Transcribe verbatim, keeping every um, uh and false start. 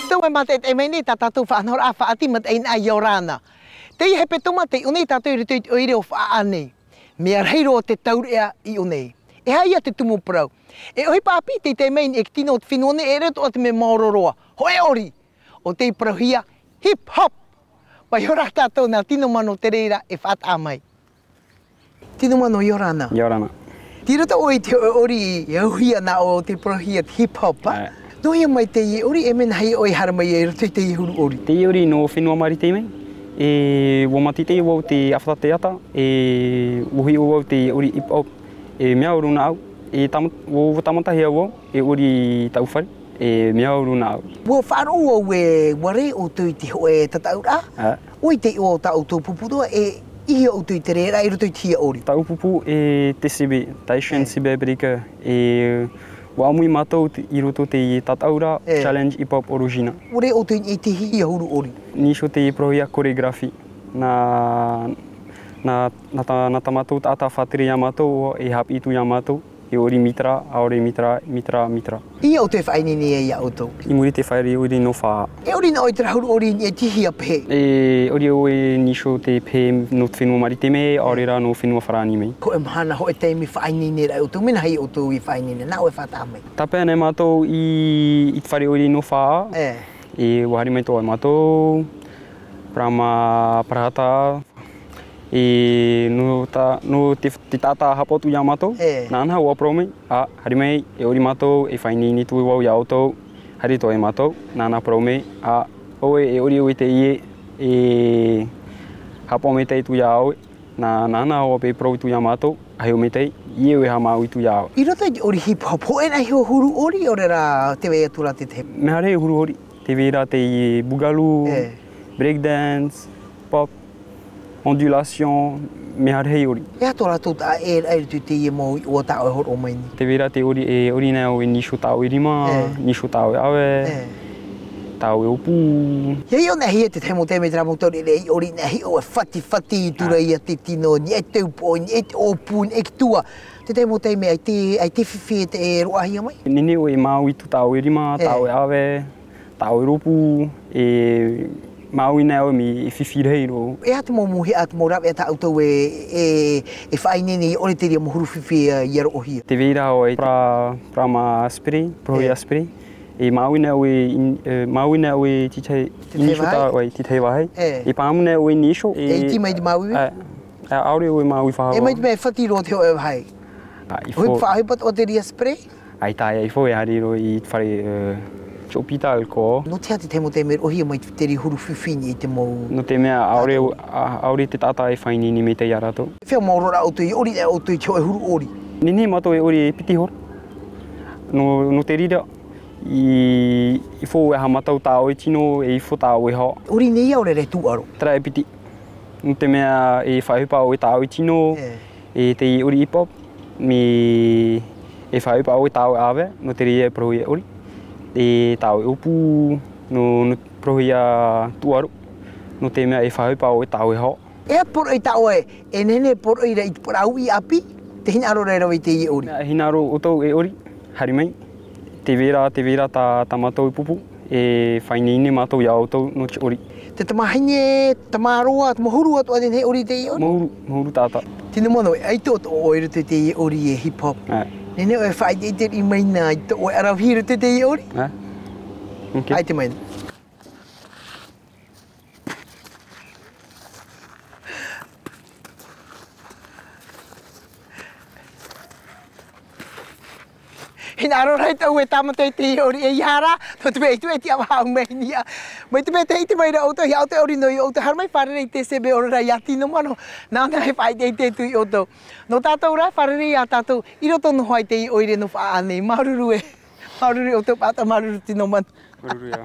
Tau e mātaʻitaʻi mai nei tā tātou faʻanahoraʻa faʻatīmataʻinaʻa i ʻō rāna. Teie hepetoma tei ʻō nei tātou i roto i te ʻoire o Faʻaʻā nei. Mea rahi roa te taureʻa i ʻō nei. E aha ia te tumu parau? E ʻohipa ʻāpī tei tae mai nei e te tino o te fenua nei, e riro atoʻa te mea maoro roa. Hōʻē ʻori. ʻO tei parauhia hip hop. Mai ora tātou nā Tino Mano Tereira e faʻataʻa mai. Tino Mano, ʻia ora na. ʻIa ora na. Tei roto ʻoe i te hōʻē ʻori e auhia nā ʻō, tei parauhia te hip hop, ā? ʻAe. Nō hea mai teie ʻori, e mea nāhea ʻoe i haere mai ai i roto i teie huru ʻori? Teie ʻori nō fenua Marite mai, e, ʻua mātaʻitaʻi vau te ʻāfata teata, e, ʻua hiʻo vau te ʻori hip hop, e mea ʻuru nā ʻau, e tāma-, ʻua, ʻua tāmatahia vau, e ʻori i tāʻu fare, e mea ʻuru nā ʻau. ʻUa faʻaroʻo au ē, ʻua rē ʻoutou i te hōʻē tataʻuraʻa. ʻĀ. ʻOia te iʻoa o tā ʻoutou pupu roa, e ʻeiaha ʻoutou i te reira i roto i te hia ʻori? Tāʻu pupu e T C B, Taishan, ē, Cyber Breaker, e ʻua ʻāmui mātou te, i roto i te tataʻuraʻa, ē, Challenge Hip Hop Origina. ʻUa rē ʻoutou i te hia huru ʻori? Nīsio tei parauhia chorégraphie. Nā, nā, nā tā, nā tā mātou taʻata faʻatere iā mātou, e haʻapiʻi atu iā mātou. E ʻori mītera, ʻaore mītera, mītera, mītera. ʻEiaha ʻoutou e faʻaineine ai iā ʻoutou? I muri i te fāriʻi ʻori nō Faʻaʻā. E ʻori nā ʻoe i terā huru ʻori i niʻa i te hia, pehē? E ʻori ʻoe e nīsio tei pehē nō te fenua Marite mai, ʻaore rā nō fenua Farāni mai. Hōʻē mahana, hōʻē taime faʻaineineraʻa ʻoutou, mea nāhea ʻoutou i faʻaineine, nā ʻoe e faʻataʻa mai? Tāpeʻa nei mātou i, i te fāriʻi ʻori nō Faʻaʻā, ē, e ʻua haere mai atoʻa mātou, parau mā parahata, e, nō tā, nō te, te taʻata haʻapaʻo atu iā mātou, ē, nāna ʻua parau mai, ā, haere mai, e ʻori mātou, e faʻaineine atu vau iā ʻoutou, haere atoʻa e mātou, nāna parau mai, ā, ʻoe, e ʻori ʻoe i teie, e haʻapaʻo maitaʻi atu iā ʻoe, nā, nāna ʻua parau atu iā mātou, ʻa hiʻo maitaʻi, ʻeiaha ʻoe e haʻamāuiui atu iā ʻoe. I roto i te ʻori hip hop, hōʻē nā iho huru ʻori, ʻaore rā, tē vai atu rā te tahi. Mea rahi huru ʻori, tē vai ra te boogaloo, ē, breakdance, pop, ondulation, mea rahi ʻori. E aha tō rātou taʻa ʻē i roto i teie mau iʻoa tā ʻoe e hōroʻa mai nei? Tē vai ra te ʻori, e ʻori nā ʻoe e nīsio tā ʻoe rima, ē, nīsio tā ʻoe ʻāvae, ē, tā ʻoe ʻōpū. ʻIa hiʻo nāhea te tahi mau taime i terā mau taureʻareʻa i ʻori, nā hiʻo e fatifati i tura, ā, ia te tino, i niʻa i te taupoʻo, i niʻa i te ʻōpū, i niʻa i te tua. Te tahi mau taime ʻaita, ʻaita e fifi e te, e roaʻahia mai? Nehenehe ʻoe e māuiui atu tā ʻoe rima, tā, ē, ʻoe ʻāvae, tā ʻoe rōpū, e māuiui nei ʻoe mea fifi rahi roa. E aha te mau mauhaʻa, te mau rāveʻa tā ʻoutou e, e, e faʻaineine i ʻore te reira mau huru fifi, ā, ʻia roʻohia? Tē vai ra ʻoe parau, parau mā spray, parauhia, ē, spray. E māuiui nei ʻoe i, e, māuiui nei ʻoe i te tahi, te tahi nīsio tā vāhi? ʻOe, i te tahi vāhi. Ē. E pāmu nei ʻoe i nīsio, e, e iti mai te māuiui? Ā, ā, ʻaore ʻoe māuiui faʻahou. E mai te mea e fati roa te hōʻē vāhi. Ā, i fō. Hoi pa-, hoi patoʻa te reira spray? ʻAita, ʻaita, i fō e haere roa i te fare, ē, te hōpitalo. Nō te aha te tahi mau taime e roʻohia mai te reira huru fifi i te mau? Nō te mea ʻaore, ā, ʻaore te taʻata e faʻaineine maitaʻi iā rātou. Fea maoro ra ʻoutou i ʻori, ʻoutou i te hōʻē huru ʻori? Nehenehe mātou e ʻori e piti hora. Nō, nō te reira, i, i fō e haʻamata tā ʻoe tino, e i fō tā ʻoe iho. ʻOri nei ʻaore rā e tūʻaro? Terā e piti. Nō te mea e faʻaʻohipa ʻoe tā ʻoe tino, ē, e te ʻori hip hop, mea e faʻaʻohipa ʻoe tā ʻoe ʻāvae, nō te reira e parauhia ʻori, e tā ʻoe ʻōpū, nō, nō parauhia tūʻaro, nō te mea e faʻaʻohipa ʻoe tā ʻoe iho. E aha te poroʻi tā ʻoe, e nehenehe e poroʻi ra i te parau i ʻāpī, tē hinaʻaro ra e rave i teie ʻori? Mea hinaʻaro ʻoutou e ʻori, haere mai. Tē vai ra, tē vai ra tā, tā mātou pupu, e faʻaineine mātou iā ʻoutou nō te ʻori. Te tamāhine, tamāroa, te mau huru atoʻa nehenehe e ʻori i teie ʻori? Mau huru, mau huru taʻata. Tino Mano, e ʻaita atoʻa ʻoe i roto i teie ʻori e hip hop. Ā. Nehenehe ʻoe e faʻaʻiteʻite riʻi mai na i tō ʻoe ʻaravihi i roto i teie ʻori? Ā. Ok. ʻAita mai. Hinaʻaro ra ʻoutou e tāmata i teie ʻori, e ʻeiaha rā, nō te mea ʻaita e tiʻa faʻahou mai i niʻa. Mai te mea tē ʻite mai ra ʻoutou, ʻaita e ʻori noa iā ʻoutou, haere mai fārerei i te T C B, ʻaore rā iā Tino Mano, nāna e faʻaʻiteʻite atu iā ʻoutou. Nō tātou rā, fārerei iā tātou, i roto noa i teie ʻoire nō Faʻaʻā nei, māuruuru ē. Māuruuru ʻoutou, pāta māuruuru Tino Mano. Māuruuru ia.